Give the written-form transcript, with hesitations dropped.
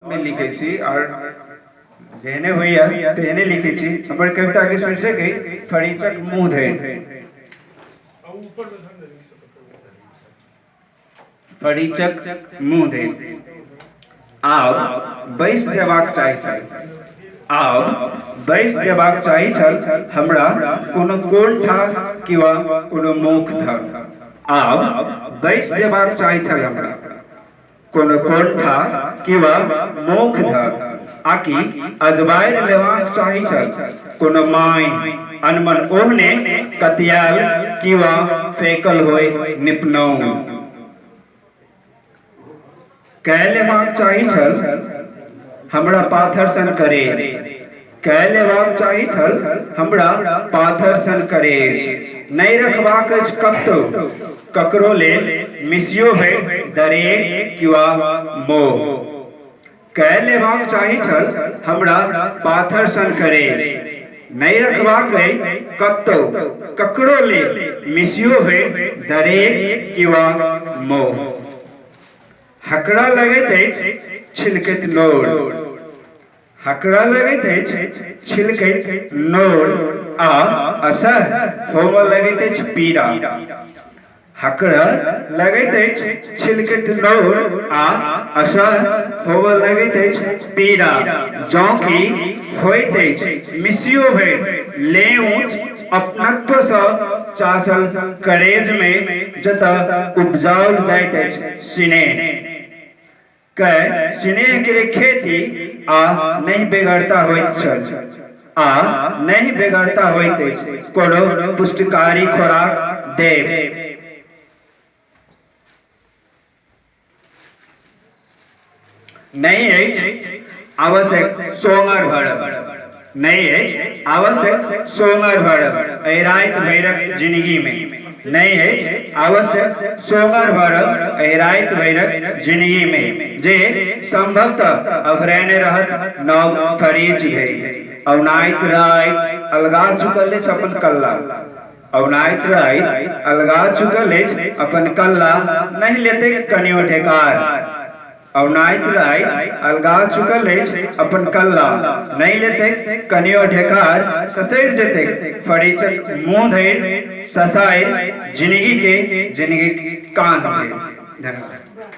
मे लिखै छी आओर जेहने होइए तेहने लिखै छी। हमर कविताके शीर्षक अइ फरीचक मुँह धरि। फरीचक मुँह धरि आब बैस जेबाक चाही छल, आब बैस जेबाक चाही छल हमरा कोनो कोनठा किंवा कोनो मोख धर। आब बैस जेबाक चाही छल हमरा कोनो कोनठा किंवा मोख धऽ आकि अजबारि लेबाक चाही छल कोनो माइन अनमन ओहने कतियायल किंवा फेकल होय निपनौन कए लेबाक चाही छल हमरा पाथर सन करेज, कए लेबाक चाही छल हमरा पाथर सन करेज, नहि रखबाक अछि कतौ ककरो लेल मिसियो भरि दरेग किंवा मोह। कए लेबाक चाही छल हमरा पाथर सन करेज, नहि रखबाक अछि कतौ ककरो लेल मिसियो भरि दरेग किंवा मोह। हकरा लगैत अछि छिलकैत नोर, हकरा लगैत अछि छिलकैत नोर आ असह होमऽ लगैत अछि पीड़ा। हकरा लगैत अछि छिलकैत नोर आ असह होमऽ लगैत अछि पीड़ा। जँ कि होइत अछि मिसियो भरि लेऊँच अपनत्वसँ चासल करेजमे जतऽ उपजाओल जाइत अछि सिनेह कए सिनेह के खेती आ नहि बेगरता होइत छल आ नहि बेगरता होइत अछि कोनो पुष्टिकारी खोराक देब। नहि अछि आवश्यक सोंगर भरब, नहि अछि आवश्यक सोंगर भरब एहि राति भरिक जिनगीमे, नहि अछि आवश्यक सोंगर भरब एहि राति भरिक जिनगीमे, जे संभवतः अभरैने रहत नव फरीच धरि। औनाइत राति अलगा चुकल अछि अपन कल्ला, औनाइत राति अलगा चुकल अछि अपन कल्ला, नहि लेतैक कनियो ढेकार। औनाइत राति अलगा चुकल अछि अपन कल्ला, नहि लेतैक कनियो ढेकार। ससरि जेतैक फरीचक मुँह धरि ससारि जिनगी के जिनगीक कान्ह धरि। धन्यवाद।